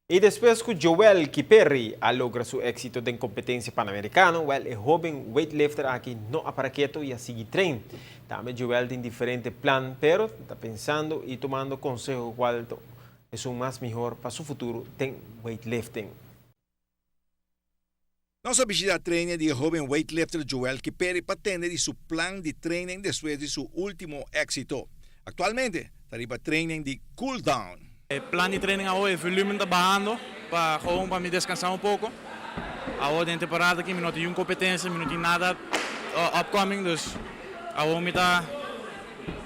Y despues cu Joel Kiperi a logra su exito den competencia panamericano, wel, e hoben weightlifter aki no a para keto y a sigui train. Tambe Joel tin diferente plan, pero ta pensando y tumando conseho cual ta esun mas mihor pa su futuro den weightlifting. Nos a bishita training di e hoben weightlifter Joel Kiperi pa tende di su plan di training despues di su ultimo exito. Actualmente ta riba training di cool down. E plan di training awor, e volumen ta bahando pa gewoon pa mi descansa un poco. Awor den temporada aki mi no tin un competencia, mi no tin nada upcoming, dus awor mi ta,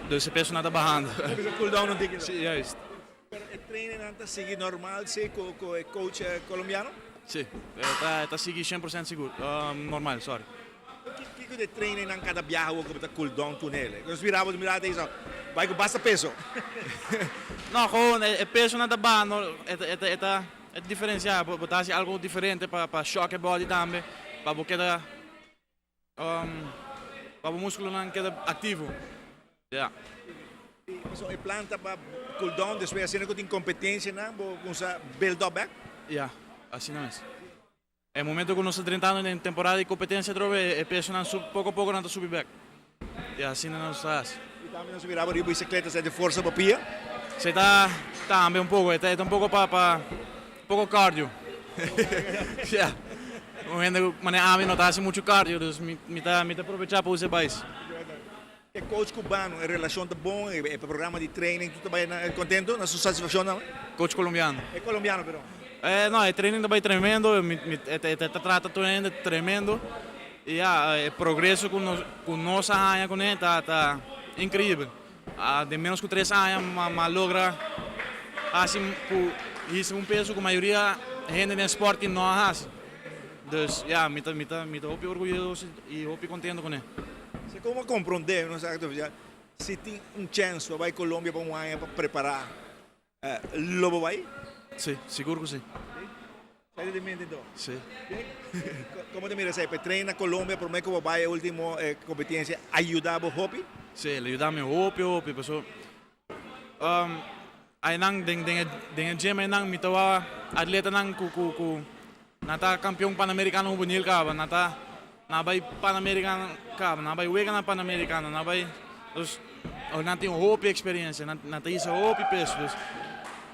dus e peso ta bahando. Cool down un tiki. Si, juist. Pero e training ta sigui normal, si, cu e coach colombiano? Si, ta sigui 100% sigur, normal, sorry. Kico di training nan cada biaha cu ta cool down cu ne? Nos miramos mira ta bay cu basta peso. No, gewoon e peso nan ta bahando, e diferencia, bo ta haci algo diferente pa shock e body tambe, pa bo keda pa bo musculo nan keda activo. Yeah. So e plan ta pa cool down, despues asina cu tin competencia nan, bo cuminsa build up back? Yeah, asina mes. E momento cu nos ta drentando den temporada di competencia trobe, e peso nan sub, poco poco nan ta subi back. Yeah, asina nos ta haci. Y tambe nos miraba riba bicicleta, ta di forsa pa pia? Si, ta tambe un poco, ta un poco pa poco cardio. Yeah. Un hende manera ami no ta haci mucho cardio, dus mi ta aprovecha pa usa e bike. E coach cubano, e relacion ta bon, e programa di training, tur ta contento, na su satisfaccion no? Coach colombiano. E colombiano, pero. No, e training ta tremendo, mi ta trata tur hende tremendo. Y ja, e progreso cu nos a haya cu ne ta increibel. Ah, den menos cu 3 aña, m'a logra asina cu hisa un peso cu mayoria hende den sport no a hasi. Dus ja, mi ta hopi orguyoso y hopi contento cu ne. Si con comprende, no sa, si tin un chance pa bay Colombia pa un aña pa prepara, lo bo bay? Si, sigur cu si. Sai di mente anto? Si. Con ta mira esey? Pa train na Colombia, prome cu bay ultimo competencia, a yuda bo hopi? Si, el a yuda mi hopi, hopi, paso eynan den gym eynan mi tabata atleta nan cu nan ta campeon panamericano juvenil caba, nan ta nan bay panamericano caba, nan bay wega na panamericano, nan bay, dus nan tin hopi experiencia, nan ta hisa hopi peso, dus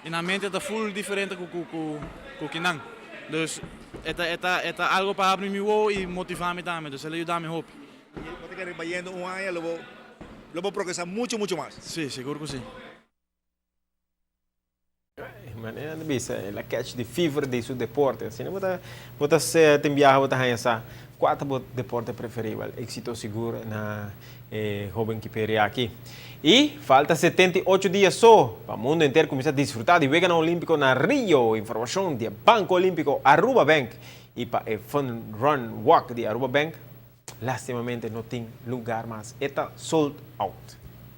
y nan mente ta full diferente cu kinan. Dus e ta algo pa habri mi wowo y motiva mi tambe, dus el a yuda mi hopi. Bo ta kere bayendo un aña, lo bo progresa mucho, mucho mas. Si, sigur cu si. Manera di bisa, el a catch the fever di su deporte. Asina, bo ta se tin biaha bo ta haya sa cua ta bo deporte preferibel. Exito sigur na hoben Kiperi aki. Y falta 78 dia so pa mundo entero cuminsa disfruta di Wega Olimpico na Rio. Informacion di Banco Olimpico Aruba Bank y pa e Fun Run Walk di Aruba Bank. Lastimamente no tin lugar mas. E ta sold out.